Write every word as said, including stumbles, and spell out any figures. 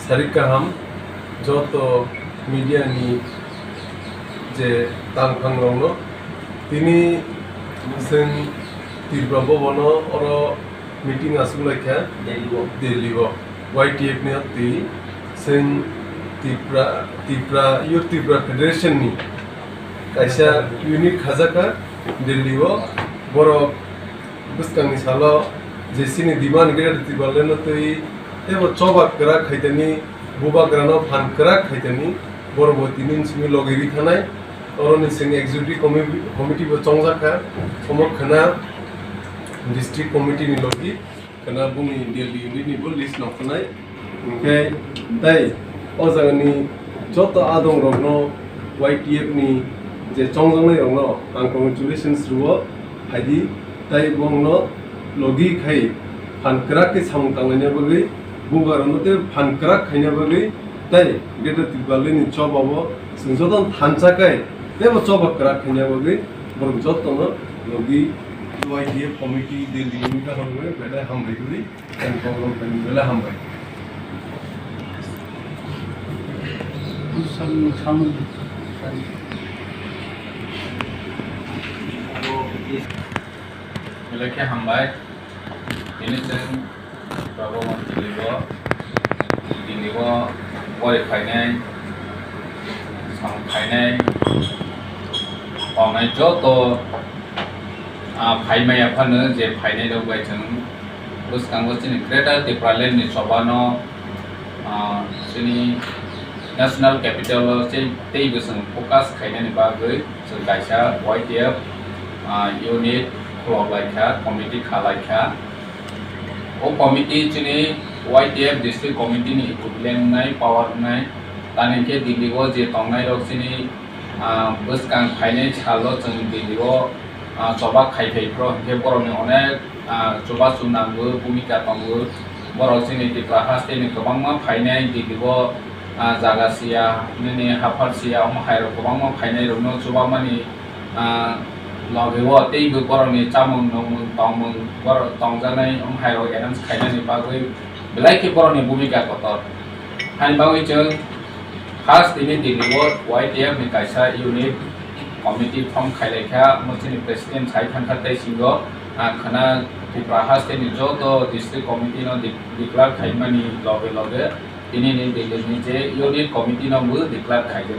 Sarik kaham joto media ni je tangphang rokno, tini chwng Tripura Bhavan o oro meeting aswk lai kha Delhi o. Delhi o Y T F ni twi chwng Tripura, Tripura, Youth Tripura Federation ni kaisa unit khajakha Delhi o, borok bwskangni salo je chini demand Greater Tipraland no twi teibo choba kwrak khaitani, bubagrano phan kwrak khaitani, borok bo tini simi logi ri thanai. Oroni chwng executive committee, committee bo chongjak kha, omo khwna district committee ni logi. Kana buni Delhi unit ni bo list no khwnai. Hwnkhe tei o jagani joto adong rokno Y T F ni je chongjaknai rokno ang congratulations rwo, phaidi tei bongno logi khai phan kwrak khe samung tanglaina bagwi, bubagrano tei phan kwrak khaina bagwi tei Greater Tipraland ni choba o chwng joto thansa kai teibo choba kwrak khaina bagwi borok jotono logi Y T F committee Delhi ni kaham belai hambai guri. Tei program tei belai hambai. Belai khe hambai. Tini chwng Prabhu Mantri o Delhi o pori phainai, samung khainai, tongnai joto, ah, phaimaya phano je phainai rok bai chwng bwskango chini Greater Tipraland ni choba no, ah, chini National Capital o tei, tei bwswng focus khainani bagwi chwng kaisa Y T F, ah, unit khulok lai kha, committee kha lai kha. O committee chini Y T F district committee ni equivalent wngnai, power wngnai. Tani khe Delhi o je tongnai rok chini, ah, bwskang phainai salo chwng Delhi o, ah, choba khai phai phro hinkhe borokni onek, ah, chubachu nango, bhumika tongo. Borok chini Tripura haste ni kwbangma phainai Delhi o, ah, jaga siya, nini haphar siya, omo hai rok kwbangma phainai rokno chubamani ah, logi o teibo borokni chamung nungmung tongmung borok tongjaknai wng hai rok arrange khainani bagwi belai khe borokni bhumika kotor. Hani bagwi chwng first tini Delhi o Y T F ni kaisa unit committee form khailai kha, omo chini president sai thangkha tei singo, ah, khwna Tripura haste ni joto district committee no de-, declare khaimani loge loge tini ni Delhi ni je unit committee no bo declare khaijak.